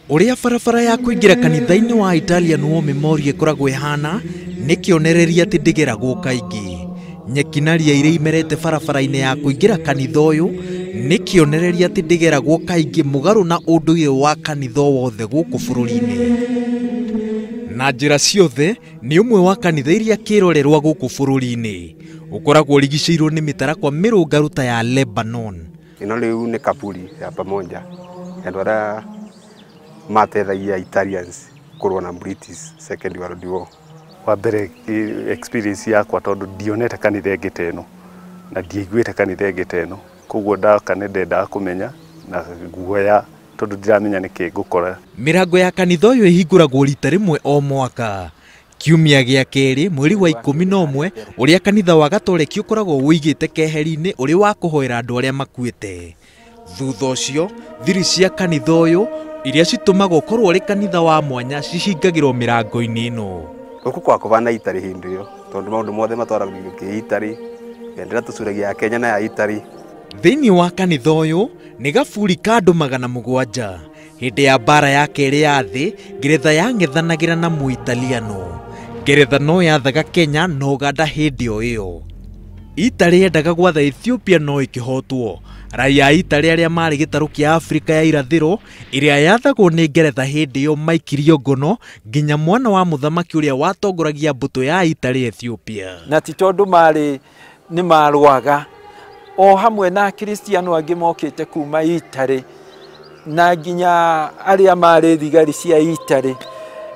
Ũrĩa barabara ya kũingĩra kanitha-inĩ wa Italian War Memorial ĩkoragwo ĩhana nĩ kĩonereria atĩ ndĩgeragwo kaingĩ. Nyeki na ria iria imerete barabara-inĩ ya kũingĩra kanitha ũyũ nĩ kĩonereria atĩ ndĩgeragwo kaingĩ mũgarũ na ũndũire wa kanitha wothe gũkũ bũrũri-inĩ. Na njĩra ciothe nĩ ũmwe wa kanitha iria kĩrorerwa gũkũ bũrũri-inĩ. Ũkoragwo ũrigicĩirwo nĩ mĩtarakwa mĩrũngarũ ta ya Lebanon. Ĩno rĩu nĩ kaburi ya pamoja andũ arĩa matethagia Italians kũrũa na British Second World War. Wa mbere experience yakwa tondũ ndionete kanitha ĩngĩ ta ĩno na ndiaiguĩte kanitha ĩngĩ ta ĩno, koguo ndaka nĩ ndendaga kũmenya na guoya tondũ ndiramenya nĩkĩ ngũkora. Mĩrango ya kanitha ũyũ ĩhingũragwo rita rĩmwe o mwaka. Kiumia gĩa kerĩ mweri wa 11 ũrĩa kanitha wa Gatoreki ũkoragwo ũigĩte keheri-inĩ ũrĩ wa kũhoera andũ arĩa makuĩte. Thutha ũcio thiri cia kanitha ũyũ iria citũmaga ũkorwo ũrĩ kanitha wa mwanya cihingagĩrwo mĩrango-inĩ ĩno. Gũkũ kwa kũbana Italy hĩndĩ ĩyo tondũ maũndũ mothe matwaragwo kĩ Italy, bendera tũcuragia ya Kenya na ya Italy. Thĩinĩ wa kanitha ũyũ nĩ gaburi ka andũ 700. Hĩndĩ ya mbara ya kerĩ ya thĩ Ngeretha yang'ethanagĩra na Mũitaliano. Ngeretha no yathaga Kenya na Uganda hĩndĩ o ĩyo. Italy yendaga gwatha Ethiopia no ĩkĩhotwo. Raia a Italy arĩa marĩ gĩtarũ kĩa Afrika ya irathĩro ĩrĩa yathagwo nĩ Ngeretha hĩndĩ ĩyo maikirio ngono nginya mwana wa mũthamaki ũrĩa watongoragia mbũtũ ya Italy Ethiopia. Na ti tondũ marĩ nĩ marũaga o hamwe na Akristiano angĩ mokĩte kuma Italy na nginya arĩa marĩ thigari cia Italy,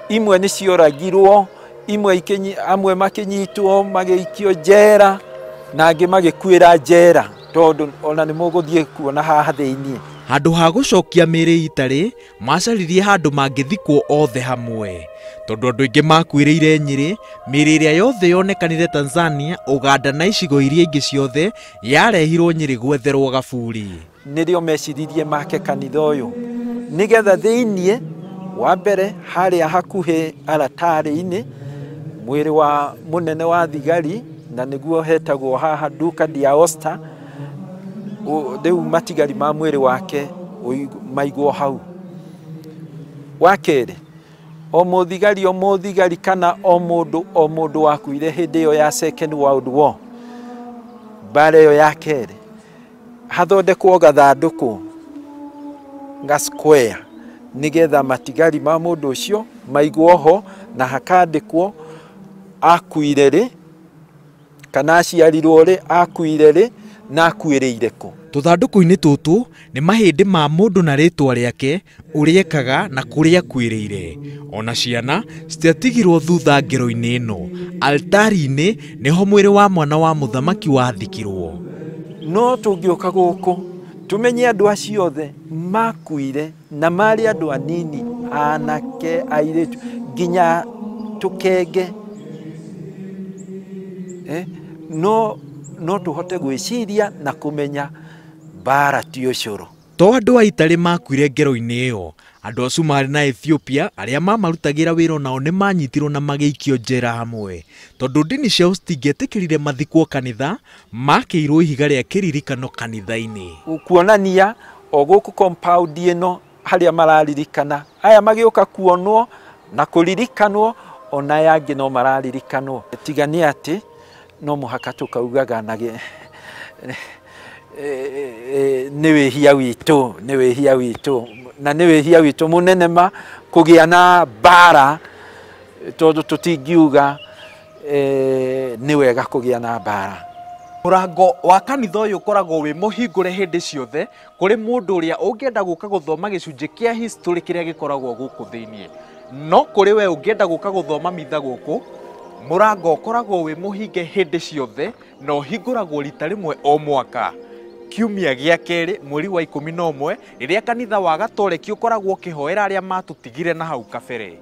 imwe nĩ cioragirwo, imwe amwe makĩnyitwo magĩikio njera na angĩ magĩkuĩra njera tondũ ona nĩ mũgũthiĩ kuona haha thĩinĩ. Handũ ha gũcokia mĩĩrĩ Italy macaririe handũ mangĩthikwo othe hamwe. Tondũ andũ aingĩ makuĩrĩire Nyĩrĩ, mĩĩrĩ ĩrĩa yothe yonekanire Tanzania, Uganda na icigo iria ingĩ ciothe yarehirwo Nyĩrĩ gwetherwo gaburi. Nĩrĩo meciririe make kanitha ũyũ nĩgetha thĩinĩ wa mbere harĩa hakuhĩ aratarĩ-inĩ mwĩrĩ wa mũnene wa thigari na nĩguo hetagwo haha Duka d'Aosta, rĩu matigari ma mwĩrĩ wake maigwo hau. Wa kerĩ, o mũthigari o mũthigari kana o mũndũ wakuire hĩndĩ ĩyo ya Second World War, mbara ĩyo ya kerĩ, hathondekwo gathandũkũ ga square nĩgetha matigari ma mũndũ ũcio maigwo ho na hakandĩkwo akuire rĩ kana aciarirwo rĩ, akuire rĩ na akuĩrĩire kũ. Tũthandũkũ-inĩ tũtũ nĩ mahĩndĩ ma mũndũ na rĩtwa rĩake, ũrĩa ekaga na kũrĩa akuĩrĩire. Ona ciana citiatigirwo thutha ngero-inĩ ĩno. Altari-inĩ nĩho mwĩrĩ wa mwana wa mũthamaki wathikirwo. No tũngĩũka gũkũ tũmenye andũ acio othe makuire na marĩ andũ anini, anake, airĩtu, nginya tũkenge, no tũhote gwĩciria na kũmenya mbara ti ũcũrũ. To andũ a Italy makuire ngero-inĩ ĩyo, andũ acio marĩ na Ethiopia arĩa mamarutagĩra wĩra nao nĩ manyitirwo na magĩikio njera hamwe. Tondũ ndini ciao citingĩetĩkĩrire mathikwo kanitha, makĩirwo ihiga rĩa kĩririkano kanitha-inĩ. Kuonania o gũkũ compound ĩno harĩa mararirikana, aya magĩũka kuonwo na kũririkanwo, ona aya angĩ no mararirikanwo. Tiga nĩ atĩ no mũhaka tũkaugaga na nĩ wĩhia witũ, nĩ wĩhia witũ na nĩ wĩhia witũ mũnene ma kũgĩa na mbara, tondũ tũtingiuga nĩ wega kũgĩa na mbara. Mũrango wa kanitha ũyũ ũkoragwo wĩ mũhingũre hĩndĩ ciothe kũrĩ mũndũ ũrĩa ũngĩenda gũka gũthoma gĩcunjĩ kĩa history kĩrĩa gĩkoragwo gũkũ thĩinĩ. No kũrĩ we ũngĩenda gũka gũthoma mitha gũkũ, mũrango ũkoragwo wĩ mũhinge hĩndĩ ciothe na ũhingũragwo rita rĩmwe o mwaka. Kiumia gĩa kerĩ mweri wa 11 rĩrĩa kanitha wa Gatoreki ũkoragwo ũkĩhoera arĩa matũtigire na hau kabere.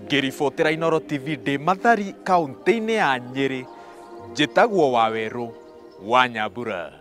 Ngĩribotera Inooro TV ndĩ Mathari kaũntĩ-inĩ ya Nyĩrĩ, njĩtagwo Wawerũ wa Nyambura.